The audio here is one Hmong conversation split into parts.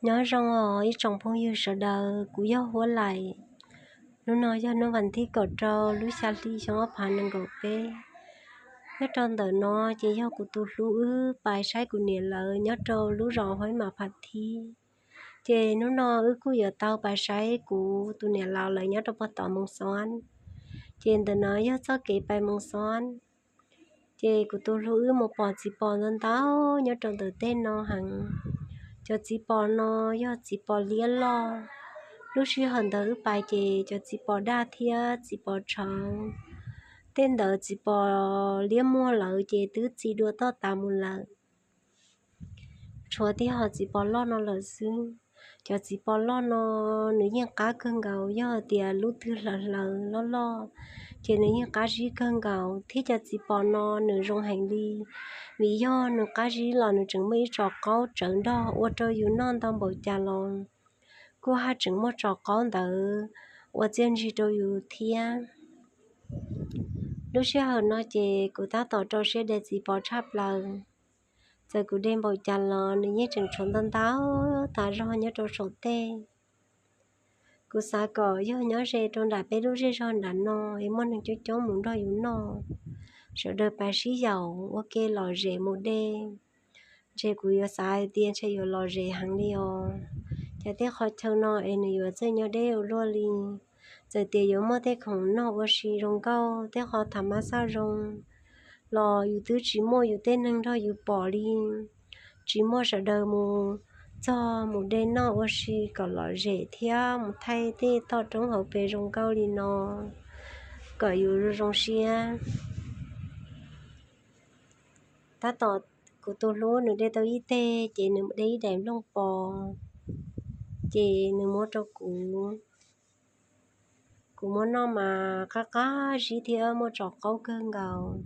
Nyob zoo os ib tsoom phooj ywg sawv daws, kuv yog Huab Lais. Hnub no yog hnub vas thib kaum rau lub xya hli xyoo ob phav nees nkaum peb. Nyob rau ntawm no ces yog kuv tus hlub wb pais saib kuv niam lawv nyob rau lub zos Huaib Mam Pham Thib. Ces hnub no wb kuj yuav tau pais saib kuv tus niam laus lawv nyob rau pog tom Moos Xob. Ces ntawm no yog txoj kev pais Moos Xob. Ces kuv tus hlub wb mus pom txiv pos ntau ntau nyob rau ntawm tej no heev. Cov txiv pos no yog txiv pos liab loj. Lub sij hawm ntawd wb pais ces cov txiv pos daj thiab txiv pos tshauv, tej ntawd txiv pos liab muag lawm ces twb txi dua toj tas mus lawm. Tshuav tib hom txiv pos loj no lawm xwb. Cov txiv pos loj no nws yeej qab kawg nkaus, yog tias lub twg hlawv hlawv loj loj ces nws yeej qab zib kawg nkaus. Thiab cov txiv pos no nws zoo heev li, vim yog nws qab zib los nws tseem muaj ib tsos qaub tsawv nrog ua rau yus noj ntau npaum cas los kuj haj tseem muaj tsos qaub ntawd ua txiaj ntsig rau yus thiab. Lub sij hawm no ces kuv tab tom rau siab de txiv pos tshaj plaws. Txawm kuv de npaum cas los nws yeej tseem tshuav ntau ntau tas zog nyob rau saum tej. Kuv xav kom yog nyob ze rau nram peb lub zej zog nram no es muaj neeg coob coob mus nrog yus noj, sawv daws pais sib yaum ua ke lom zem mus de. Ntshe kuv yuav xav hais tias ntshe yuav lom zem heev li os. Cas tej qhov chaw no es nws yuav txawj nyob deb ua luaj li. Txawm tias yuav muaj tej khoom noj ua si zoo nkauj, tej qhov tham mas xaj zoo los yus twb tsis muaj yus tej neeg nrog yus pom li. Tsis muaj sawv daws mus txog mus de noj ua si kom lom zem thiab mus thaij tej toj roob hauv pes zoo nkauj li no kom yus zoo siab. Tab tom kuv tus hlub nws de tau ib teg ces nws de ib daim nplooj pos, ces nws muab rau kuv. Kuv muab noj mas qab qab zib thiab muaj tsos qaub kawg nkaus.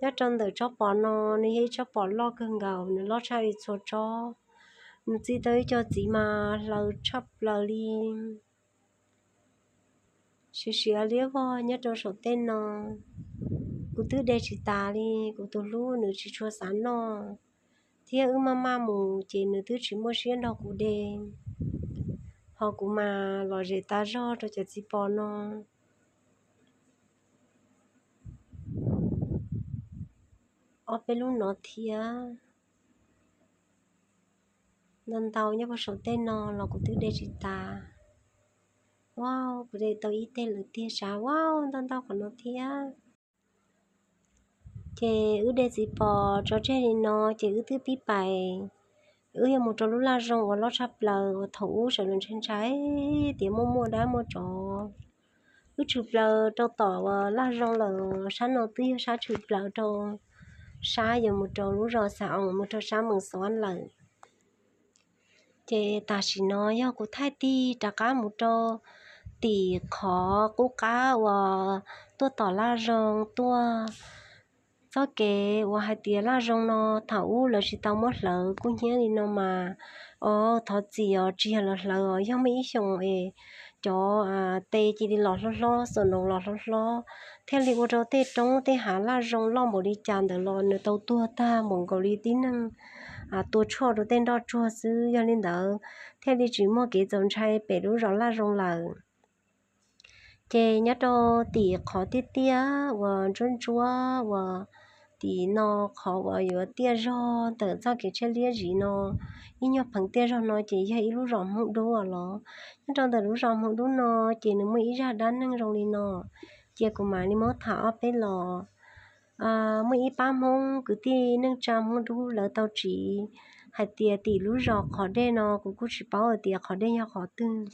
Nyob rau ntawm tsob pos no, nws yog ib tsob pos loj kawg nkaus, nws loj tshaj li txhua tsob. Nws txi tau ib co txiv mas hlaws tshaj plaws li. Siav siav liab vog nyob rau saum tej no, kuv twb de tsis tas li, kuv tus hlub nws tsis tshua xav noj, thiab wb maj maj mus ces nws twb tsis muaj siab nrog kuv de. Ho kuv mas lom zem tas zog rau cov txiv pos no. Ob peb lub no thiab, ntau ntau nyob puag saum tej no los kuv twb de tsis tas. Wow, kuv de tau ib teg lawm tiag sav, wow, ntau ntau qhov no thiab. Ces wb de txiv pos tso tseg li no ces wb twb pib pais. Wb yuav mus rau lub laj zoo uas loj tshaj plaws uas thaum ub sawv daws ntshai ntshai tias muaj muaj dab muaj tsov. Wb tshwm plaws rau tom uas laj zoo lawm, sab no twb yog sab tshwm plaws rau sab yuav mus rau lub zos Xav Oos mus rau sab Moos Xob lawm. Ces tam sim no yog kuv thaij tig rov qab mus rau tim qhov qub qab uas tuaj tom laj zoo tuaj. Txoj kev uas hais tias laj zoo no thaum ub lawv tsis tau muab hlawv kub hnyiab li no mas, o, thov txim os, tsis yog lawv hlawv os, yog muaj ib xyoos es cov tes cia li los hlob hlob, xaum noos los hlob hlob, thiaj li ua rau tej roob tej hav laj zoo loj npaum li cas ntawd los nws tau tuag tag npaum nkaus li tib neeg tua tshuaj rau tej nroj tsuag xwb. Yog li ntawd thiaj li tsis muaj kev txaus ntshai pem lub zos laj zoo lawm. Ces nyob rau tim qhov tiaj tiaj uas ntsuab ntsuab uas tim no, qhov uas yuav tiaj zog ntawm txoj kev tshiab liab zim no, ib nyuag pheev tiaj zog no ces yog ib lub zos Hmoob Dub los. Nyob rau ntawm lub zos Hmoob Dub no ces nws muaj ib zaj dab neeg zoo li no, cia kuv mam li muab tham ob peb los. Muaj ib pab Hmoob kwv tij neej tsa Hmoob Dub lawv tau tsiv hais tias tim lub zos qhov dej no, kuv kuj tsis paub hais tias qhov dej yog qhov twg,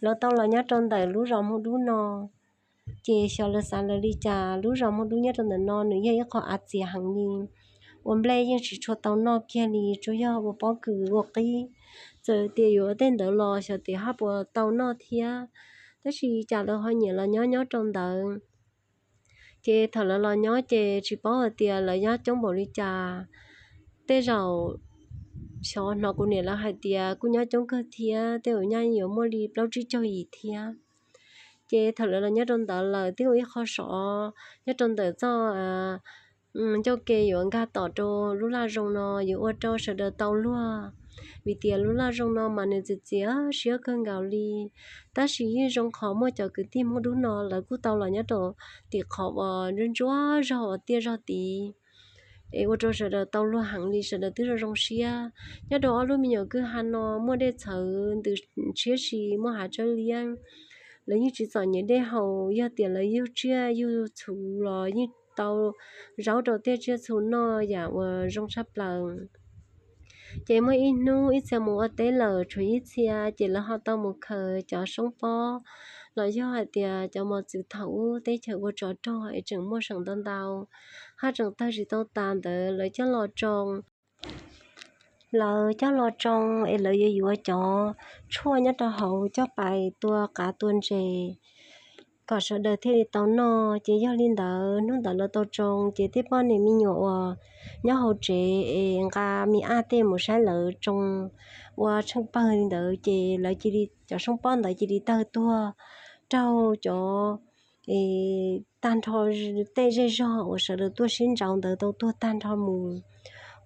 lawv tau los nyob rau ntawm lub zos Hmoob Dub no. Ces xyov lawv xav lawv li cas, lub zos Hmoob Dub nyob rau ntawm no nws yog ib qho av txias heev li, ua nplej yeej tsis tshua tau noj kiag li, tsuas yog ua pob kws ua qib. Txawm tias yuav tej ntawd los xyov tias haj puas tau noj thiab, tab sis cas lawv ho nyiam los nyob nyob rau ntawd. Ces thaum lawv los nyob ces tsis paub hais tias lawv nyob coob npaum li cas. Tej zaum xyov hnov kuv niam lawv hais tias kuj nyob coob kawg thiab, tej zaum nyaj yuav muaj li plaub tsib caug yim thiab. Ces thaum lawv los nyob rau ntawd lawm twb ua ib qho sov nyob rau ntawm txoj ncauj ke yuav nkag tom rau lub laj zoo no yuav ua rau sawv daws tau luag, vim tias lub laj zoo no mas nws txias txias siab kawg nkaus li. Tab sis yeej zoo qhov muaj cov kwv tij Hmoob dub no lawv kuj tau los nyob rau tim qhov uas ntsuab ntsuab zog uas tiaj zog tid, es ua rau sawv daws tau luag heev li, sawv daws twb zoo zoo siab. Nyob rau ob lub me nyuam kwj ha no muaj dej txhawv ntws tshiab si, muaj hav tsawb liab, lawv yeej tsis txom nyem dej haus, yog tias lawv yug tsiaj yug txhu los yeej tau zaub rau tej tsiaj txhu noj yam uas zoo tshaj plaws. Ces muaj ib hnub ib txhia mus ua teb lawm, tshuav ib txhia ces lawv ho tau mus khaws cov soob pob los yog hais tias cov mos txwv thaum ub teb chaws ua tsov rog es tseem muaj seem ntau ntau, haj tseem tawg tsis tau tas ntawd lawv coj los tsoo. Lawv coj los tsoo es lawv yuav yuav cov tshuaj nyob rau hauv coj pais tua qav tua ntses kom sawv daws thiaj li tau noj. Ces yog li ntawd hnub ntawd lawv tau tsoo ces tej poj niam me nyuam uas nyob hauv tsev es nqa me ab tej mus saib lawv tsoo ua tsheej pawg li ntawd ces lawv cia li, cov soob pob ntawd cia li tawg tuag raug cov tag nrho tej zej zog uas sawv daws tuaj sib ntsauv ntawd tau tuag tag nrho mus,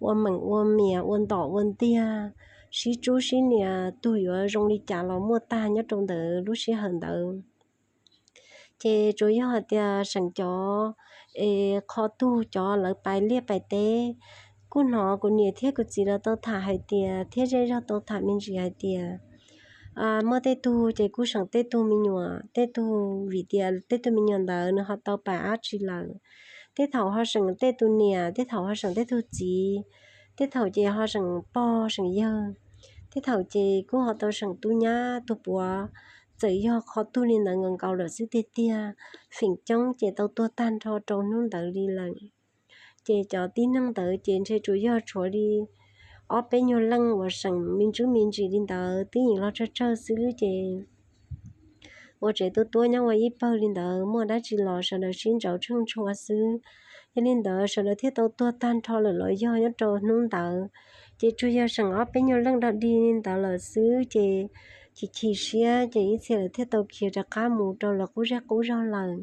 ua meem ua mias ua ntom ua ntiag, sib tsub sib nias tug yuav zoo li cas los muaj tag nyob rau ntawd lub sij hawm ntawd. Ces tsuas yog hais tias seem cov es qhov tug cov lawv pais liaj pais teb, kuj hnov kuv niam thiab kuv txiv lawv tau tham hais tias thiab zej zog tau tham me ntsis hais tias muaj tej tug ces kuj seem tej tug me nyuam, tej tug vim tias tej tug me nyuam ntawd nws ho tau pais dab tsi lawm, tej thaum ho seem tej tus niam, tej thaum ho seem tej tug txiv, tej thaum ces ho seem pog seem yawg, tej thaum ces kuj ho tau seem tub nyab tug puav. Txawm yog qhov tug li ntawd nkaus nkaus lawm xwb tiag tiag, feem coob ces tau tuag tag nrho rau hnub ntawd li lawm. Ces cov tib neeg ntawd ces ntshe tsuas yog tshuav li ob peb nyuag leej uas seem me ntsis me ntsis li ntawd twb yeej los tsawg tsawg xwb ces ua tsev tuab tuab nyob ua ib pawg li ntawd, muaj dab tsi los sawv daws sib ntsauv tsheej ntshua xwb. Yog li ntawd sawv daws thiaj tau tuag tag nrho lawm los yog nyob rau hnub ntawd. Ces tsuas yog seem ob peb nyuag leej dog dig li ntawd lawm xwb ces chim chim siab ces ib txhia lawv thiaj tau khiav rov qab mus rau lawv qub zej qub zog lawm.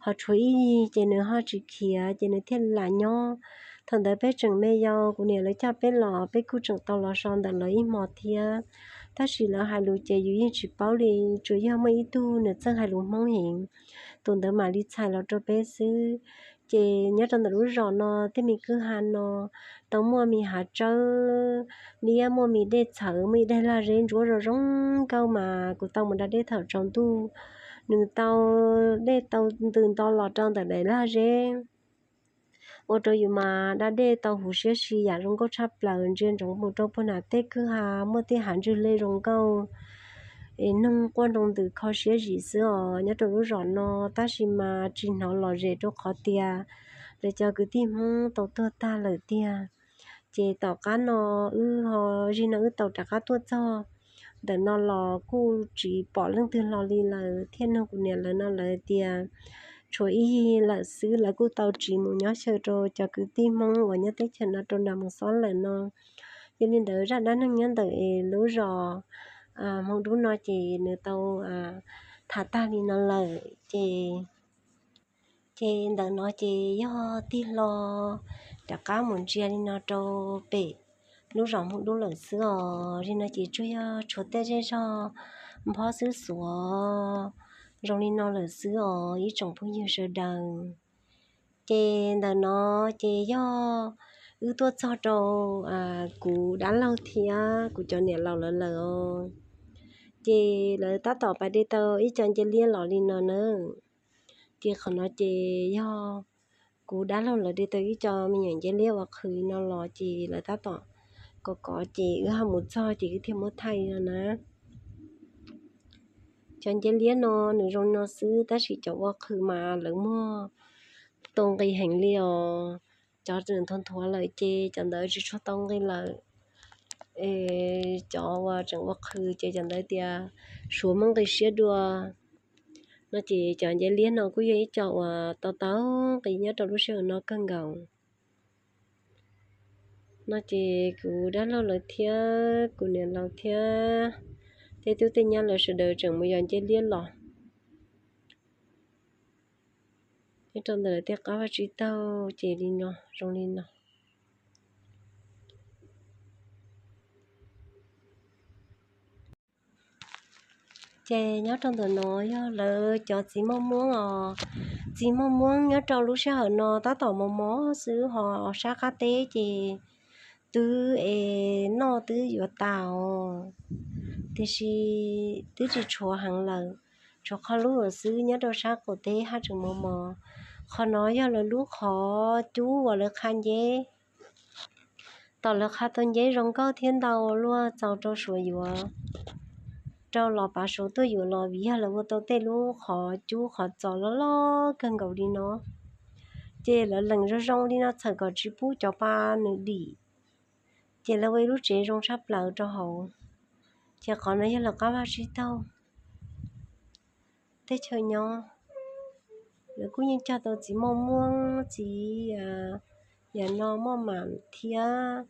Ho tshuav ib yig ces nws ho tsis khiav ces nws thiaj lam nyob. Thaum ntawd peb tseem me yau, kuv niam lawv coj peb los, peb kuj tseem tau los so ntawm lawv ib hmo thiab. Tab sis lawv hais lus ces yus yeej tsis paub li, tsuas yog muaj ib tug nws txawj hais lus Hmoob heev, tus ntawd mam li txhais los rau peb xwb. Ces nyob rau ntawm lub zos no tej me kwj ha no tau muaj me hav tsawb liab, muaj me dej txhawv, muaj ib daim lag zeb ntsuab zoo zoo nkauj mas kuv tau mus da dej thaum tsaus ntuj, nws tau dej tau ntws nto los rau ntawm daim lag zeb, ua rau yus mas da dej tau huv siab si yam zoo nkauj tshaj plaws, ntsia ntsoov mus rau puag nram tej kwj ha muaj tej hav ntswg le zoo nkauj es noog quaj nroo ntws kho siab zim xwb os nyob rau lub zos no. Tab sis mas tsis hnov lom zem rau qhov tias lawv cov kwv tij Hmoob tau tuag tag lawm tiag. Ces tom qab no wb ho, zig no wb tau rov qab tuaj txog ntawm no los kuj tsis pom leej twg hlo li lawm, thiaj nug kuv niam lawv no lawv tias tshuav ib yig lawm xwb, lawv kuj tau tsiv mus nyob xyaw rau cov kwv tij Hmoob uas nyob teb chaws no rau nram Moos Xob lawm no. Yog li ntawd zaj dab neeg nyob ntawm es lub zos Hmoob Dub no ces nws tau tham tag li no lawm ces, ces ntawm no ces yog tig hlo rov qab mus ntsia li no rau pem lub zos Hmoob Dub lawm xwb os. Li no ces tsuas yog tshuav tej zej zog nphob xwb xuav zoo li no lawm xwb os ib tsoom phooj ywg sawv daws. Ces ntawm no ces yog wb tuaj txog rau kuv dab laug thiab kuv cov niam laus lawv lawm os. Ces lawv tab tom pais de tau ib co nce liab los li no na. Ces qhov no ces yog kuv dab laug lawv de tau ib co me nyuam nce liab uas qhwv no los ces lawv tab tom kov kov ces wb ho mus txog ces wb thiaj muab thaij no na. Cov nce liab no nws zoo no xwb tab sis cov ua qhwv mas lawv muag tau nqi heev li os. Cov tseem nthuav nthuav lawm ces cov ntawd tsis tshua tau nqi lawm. Es cov uas tseem ua qhwv ces cov ntawd tias suav muaj nqi siab dua. No ces cov nce liab no kuj yog ib co uas tau tau nqi nyob rau lub sij hawm no kawg nkaus. No ces kuv dab laug lawv thiab kuv niam laus thiab tej tub tej nyab lawv sawv daws tseem mus yos nce liab los. Nyob rau ntawm lawv tej qab vaj tsib taug ces li no, zoo li no. Ces nyob rau ntawm no yog lawv cov txiv moj muab os. Txiv moj muab nyob rau lub sij hawm no tab tom mos mos xwb, ho sab qab teb ces twb es noj twb yuav tas os, tiam sis twb tsis tshuav heev lawm, tshuav qhov lub xwb. Nyob rau sab qaum teb haj tseem mos mos. Qhov no yog lawv lub qhov cub uas lawv qha nceb. Tom lawv qha tau nceb zoo nkauj thiab ntau luaj txaus rau suav yuav, rau los pav suav tuaj yuav los vim yog lawv ua tau tej lub qhov cub qhov txos loj loj kawg nkaus li no. Ces lawv leem zoo zoo li no txhawm kom tsis pub cov pa nws dim. Ces lawv ua ib lub tsev zoo tshaj plaws rau hauv. Ces qhov no yog lawv qab vaj tsib taug teb chaws nyob. Lawv kuj yeej cog tau txiv moj muab, txiv, yam no moj mam thiab,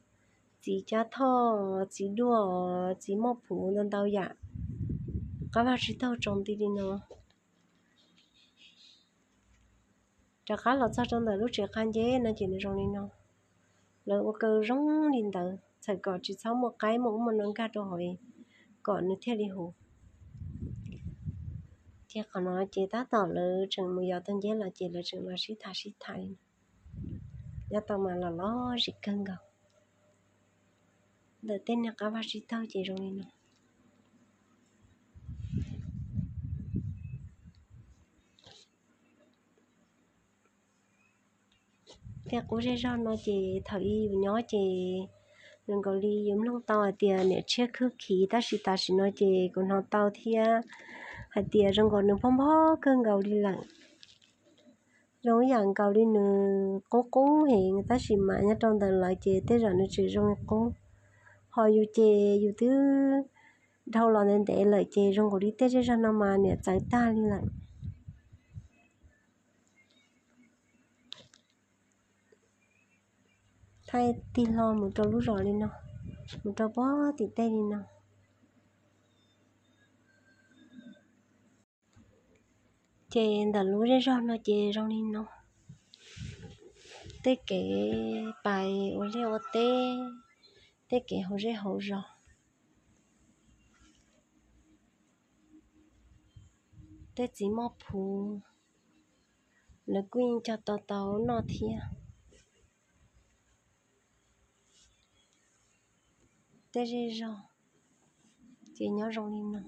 txiv cab thoj, txiv duaj, txiv moj phuv ntau ntau yam. Qab vaj tsib taug tsaus nti li no. Rov qab los txog rau ntawm lub tsev qha nceb no ces nws zoo li no. Lawv ua kaw zoo li ntawd txhawm kom tsis txhob muaj qaib muaj ub muaj no nkag rau hauv kom nws thiaj li huv. Ces qhov no ces tab tom lawv tseem mus yos tau nceb los ces lawv tseem los sib tham sib tham li no. Nyob tau mas los lom zem kawg nkaus. Ntawm tej niag qab vaj tsib taug ces zoo li no. Tej qub zej zog no ces thaum ub yus nyob ces zoo nkaus li yus mloog tau hais tias niam tshiab khwb khiv, tab sis tam sim no ces kuv hnov tau thiab hais tias zoo nkaus nws phob nphob kawg nkaus li lawm. Zoo ib yam nkaus li nws qub qub heev, tab sis mas nyob rau ntawm lawv ces tej zaum nws tseem zoo li qub. Ho yus ces yus twb dhau los ntev ntev lawm ces zoo nkaus li tej zej zog no mas niam txawv tag li lawm. Thaij tig hlo mus rau lub zos li no, mus rau puag tim tej li no. Ces ntawm lub zej zog no ces zoo li no. Tej kev pais ua liaj ua teb, tej kev hauv zej hauv zos, tej txiv moj phuv, lawv kuj yeej cog tau tau noj thiab. Tej zej zog ces nyob zoo li no.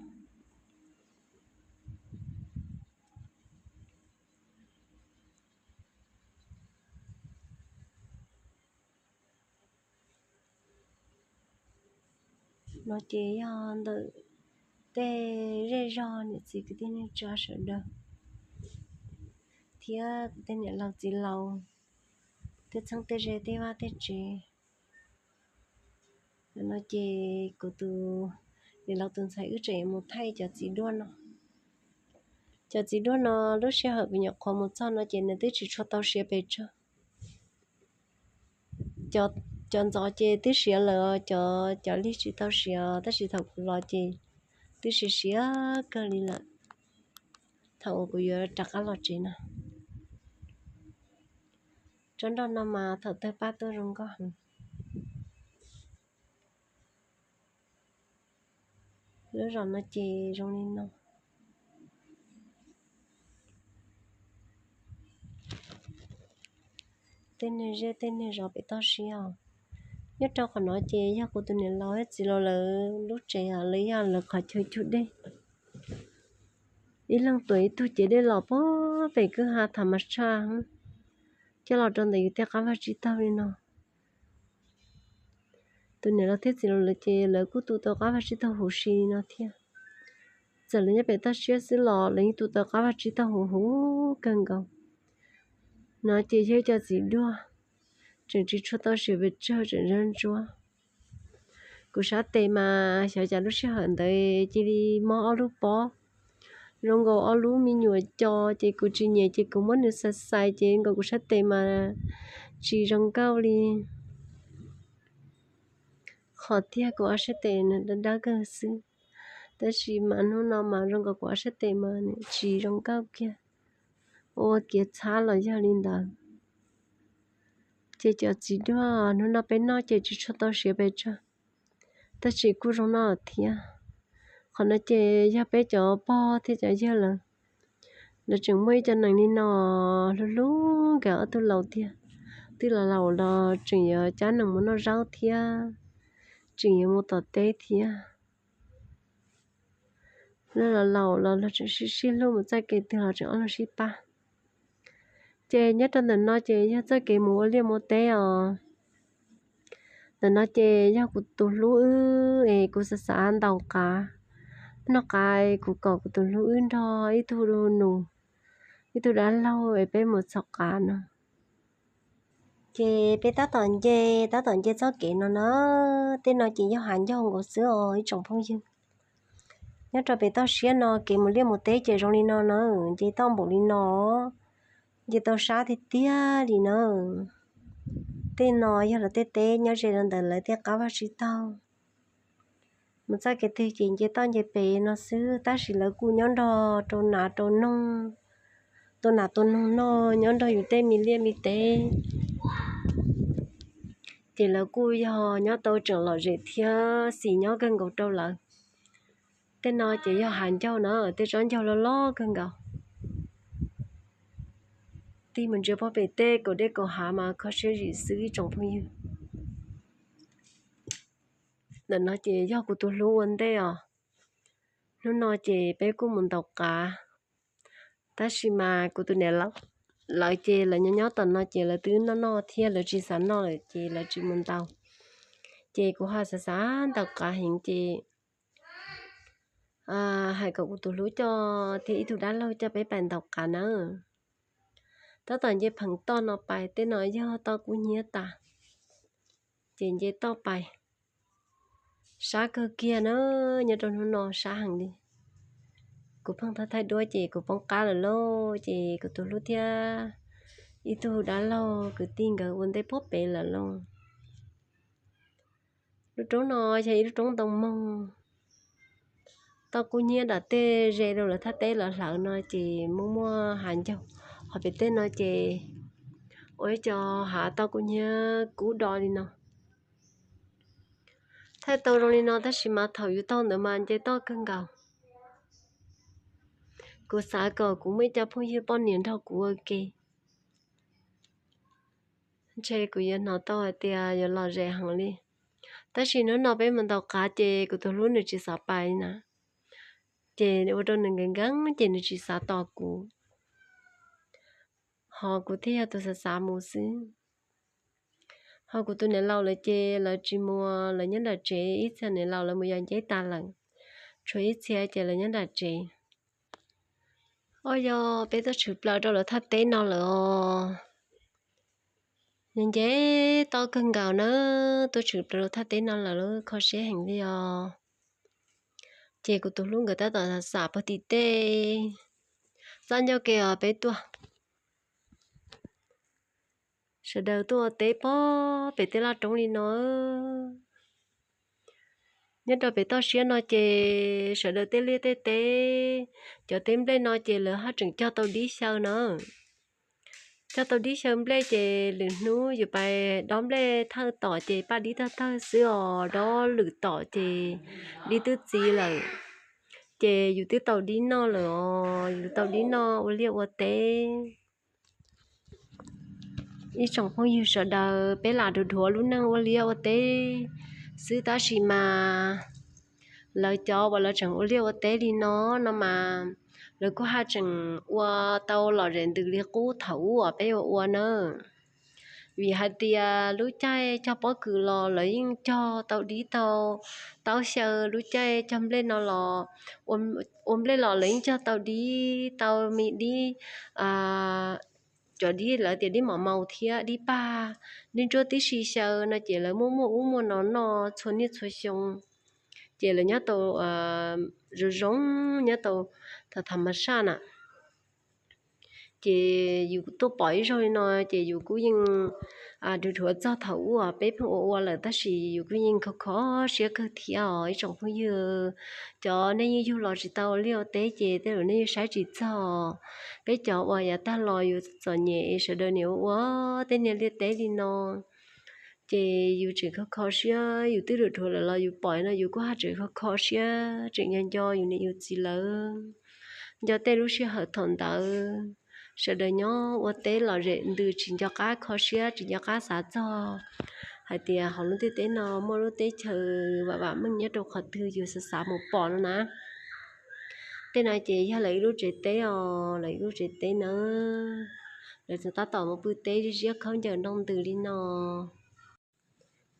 No ces yog ntawm tej zej zog niam txiv kwv tij neej tsa sawv daws thiab kuv tej niam laus txiv laus, tej txheeb tej ze, tej vaj tej tsev. No ces kuv tus niam laus tus ntxhais wb tseem mus thaij cov txiv duaj no. Cov txiv duaj no lub sij hawm kuv nyuam qhuav mus txog no ces nws twb tsis tshua tau siav pes tsawg. Cov ntxov ces twb siav lawm, cov, cov lig tsis tau siav, tab sis thaum kuv los ces twb siav siav kawg li lawm. Thaum uas kuv yuav rov qab los tsev na, tsob nroj no mas thaum tawg paj tuaj zoo nkauj heev. Lub zos no ces zoo li no. Tej niag zej tej niag zos pem toj siab os. Nyob rau qhov no ces yog kuv tus niam laus thiab txiv laus lawv lub tsev os, lawv yog lawv qhov chaw cug dej. Ib leeg tuam ib tug cev dej los puag pem kwj ha tham mas tshaj, coj los rau ntawm yus tej qab vaj tsib taug li no. Tus niam laus thiab txiv laus lawv ces lawv kuj tu tau qab vaj tsib taug huv si li no thiab. Txawm lawv nyob pem toj siab xwb los lawv yeej tu tau qab vaj tsib taug huv huv kawg nkaus. No ces yog ib co txiv duaj, tseem tsis tshua tau siav pes tsawg, tseem ntsuab ntsuab. Kuv sab tes mas xyov cas lub sij hawm ntawd cia li mob ob lub pob, zoo nkaus ob lub me nyuam co, ces kuv tsis nyiam ces kuv muab nws xais xais ces nkaus kuv sab tes mas tsis zoo nkauj li. Qhov tiag kuv ob sab tes nws dawb dawb kawg xwb, tab sis mas hnub no mas zoo nkaus kuv ob sab tes mas nws tsis zoo nkauj kiag. ua kiav txhab los yog li ntawd. Ces cov txiv duaj hnub no peb noj ces tsis tshua tau siav pes tsawg, tab sis kuj zoo noj lawm thiab. Qhov no ces yog peb cov pog thiab cov yawg lawm, lawv tseem muaj ib co nees li no hlub hlub nkawd ob tug laus tiag. Twb los laus los tseem yuav cab nees mus noj zaub thiab, tseem yuav mus tom teb thiab. Lawv los laus los luag tseem sib sib hlub, mus txoj kev twg los tseem ob leeg sib pab. Ces nyob rau ntawm no ces yog txoj kev mus ua liaj ua teb os. Ntawm no ces yog kuv tus hlub wb es kuv xav xav ntaus qav. Noj qav kuv kom kuv tus hlub wb nrog ib tug nus, ib tug dab laug es peb mus txhos qav no. Ces peb tab tom nce, tab tom nce txoj kev no na. Tej no ces yog hav ncauj nkaus xwb os ib tsoom phooj ywg. Nyob rau pem toj siab no kev mus liaj mus teb ces zoo li no na, nce toj npaum li no, nce tau sab tiag tiag li na. Tej no yog lawv tej teb nyob ze rau ntawm lawv tej qab vaj tsib taug. Mus txoj kev twg ces nce toj nce pem no xwb, tab sis lawv kuj nyob nrog rau nas rau noog, tua nas tua noog noj nyob nrog yus tej me liaj me teb. Ces lawv kuj yog nyob tau tseem lom zem thiab xis nyob kawg nkaus rau lawv. Tej no ces yog hav ncauj na, tej tsob ncauj loj loj kawg nkaus. Tig mus ntsia puag pem tej kaum dej kaum hav mas kho siab zim xwb ib tsoom phooj ywg. Ntawm no ces yog kuv tus hlub ua ntej os. Hnub no ces peb kuj mus ntaus qav, tab sis mas kuv tus niam lawv ces lawv nyob nyob tom no ces lawv twb noj noj thiab lawv tsis xav noj lawm ces lawv tsis mus ntaus. Ces kuv ho xav xav ntaus qav heev ces hais kom kuv tus hlub coj thiab ib tug dab laug coj peb pais ntaus qav na. Tab tom nce pheev toj no pais, tej no yog toj kub hnyiab tas, ces nce toj pais. Sab kawg kiag na, nyob rau hnub no sab heev li. Kuv pheej thaij thaij duab ces kuv poob qab lawm lauj, ces kuv tus hlub thiab ib tug dab laug kwv tij nkawd ua ntej puag pem lawm lauj. Lub roob no yog ib lub roob ntoo moog. Toj kub hnyiab nram tej ze rau lawv thaj teb lawv hlawv no ces muaj muaj hav ncaug, ho pem tej no ces ua ib co hav toj kub hnyiab kub do li no. Thaij tau zoo li no tab sis mas thaum yus taug ntawd mas nce toj kawg nkaus. Kuv xav kom kuv muaj ib co phooj ywg poj niam nrog kuv ua ke, ntshe kuv yuav hnov tau hais tias yuav lom zem heev li. Tab sis hnub no peb mus ntaus qav ces kuv tus hlub nws tsis xav pais na, ces ua rau nws nkees nkees ces nws tsis xav tos kuv. Ho kuv thiaj yog tus xav xav mus xwb. Ho kuv tus niam laus lawv ces lawv tsis mus, lawv nyob nram tsev, ib txhia niam laus lawv mus yos nceb tas lawm, tshuav ib txhia ces lawv nyob nram tsev. Oj, yog peb tuaj tshwm plaws rau lawv thaj teb no lawm os. Nce nce toj kawg nkaus na, tuaj tshwm plaws rau thaj teb no lawm, kho siab heev li os. Ces kuv tus hlub nkawd tab tom xam puag tim tej txaj ncauj ke os peb tuaj. Sawv daws tuaj ua teb puag pem tej laj roob li no. Nyob rau pem toj siab no ces sawv daws tej liaj tej teb, cov teb nplej no ces lawv haj tseem cog tau dib xyaw na. Cog tau dib xyaw nplej ces lwm hnub yus pais dob nplej thawj tom ces paj dib thawj thawj xwb os, dob lwm tom ces dib twb txiv lawm. Ces yus twb tau dib noj lawm os, yus tau dib noj ua liaj ua teb. Ib tsoom phooj ywg sawv daws, peb lam dhuav dhuav lub neej ua liaj ua teb xwb tab sis mas lawv cov uas lawv tseem ua liaj ua teb li no no mas lawv kuj haj tseem ua tau lom zem ntws li qub thaum ub uas peb ua ua na. Vim hais tias lub caij cog pob kws los lawv yeej cog tau dib tau taub xyaw, lub caij cog nplej no los ua nplej los lawv yeej cog tau dib tau me dib, cov dib lawv tias dib mom maus thiab dib pag, dib ntsuab tib si xyaw no ces lawv muaj muaj ub muaj no noj txhua niaj txhua xyoo. Ces lawv nyob tau zoo zoo, nyob tau tham mas saj na. Ces yus tuaj pom ib zaug li no ces yus kuj yeej dhuav txog thaum ub peb pheej ua ua lawm tab sis yus kuj yeej kho kho siab kawg thiab os ib tsoom phooj ywg. Cov nej yeej yug los tsis tau liaj ua teb ces tej zaum nej yeej saib tsis txog. Peb cov uas yav tag los yus txom nyem sawv daws niaj ua ua tej niag liaj teb li no ces yus tseem kho kho siab, yus twb dhuav dhuav lawm los yus pom no yus kuj haj tseem kho kho siab tseem nco nco yus niam yus txiv lawv. Nco tej lub sij hawm thaum ntawd sawv daws nyob ua teb los zem ntws tsis nco qab kho siab tsis nco qab xav txog hais tias hauv lub ntiaj teb no muaj lub teb chaws vam vam meej nyob rau qhov twg yus xav xav mus pom no na. Tej no ces yog lawv ib lub tsev teb os, lawv ib lub tsev teb nawb. Lawv tseem tab tom mus pw teb ziab khaub ncaws nroo ntws li no.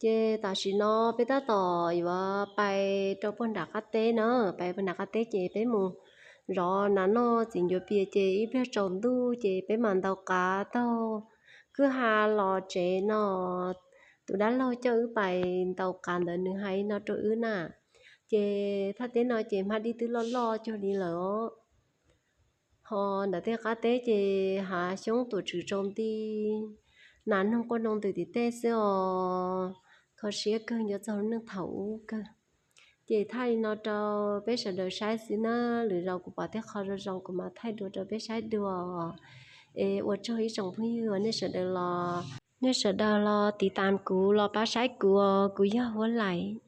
Ces tam sim no peb tab tom yuav pais rau puag nram qab teb na, pais puag nram qab teb ces peb mus zov nas noj txiv ncuav pias ces ib pliag tsaus ntuj ces peb mam ntaus qav taug kwj ha los tsev no. Tus dab laug coj wb pais ntaus qav ntawd nws hais no rau wb na. Ces thaj teb no ces hmab dib twb loj loj cuag li lawm os. Ho ntawm tej qab teb ces hav xyoob tuam tswm tsaus nti, nas noog quaj nroo ntws tim tej xwb os. Kho siab kawg nco txog lub neej thaum ub kawg. Ces thaij li no rau peb sawv daws saib xwb na, lwm zaus kuv pom tej qho zoo zoo kuv mam thaij dua rau peb saib dua. Es ua tsaug ib tsoom phooj ywg uas nej sawv daws los, nej sawv daws los tiv tam kuv los pab saib kuv, kuv yog Huab Lais.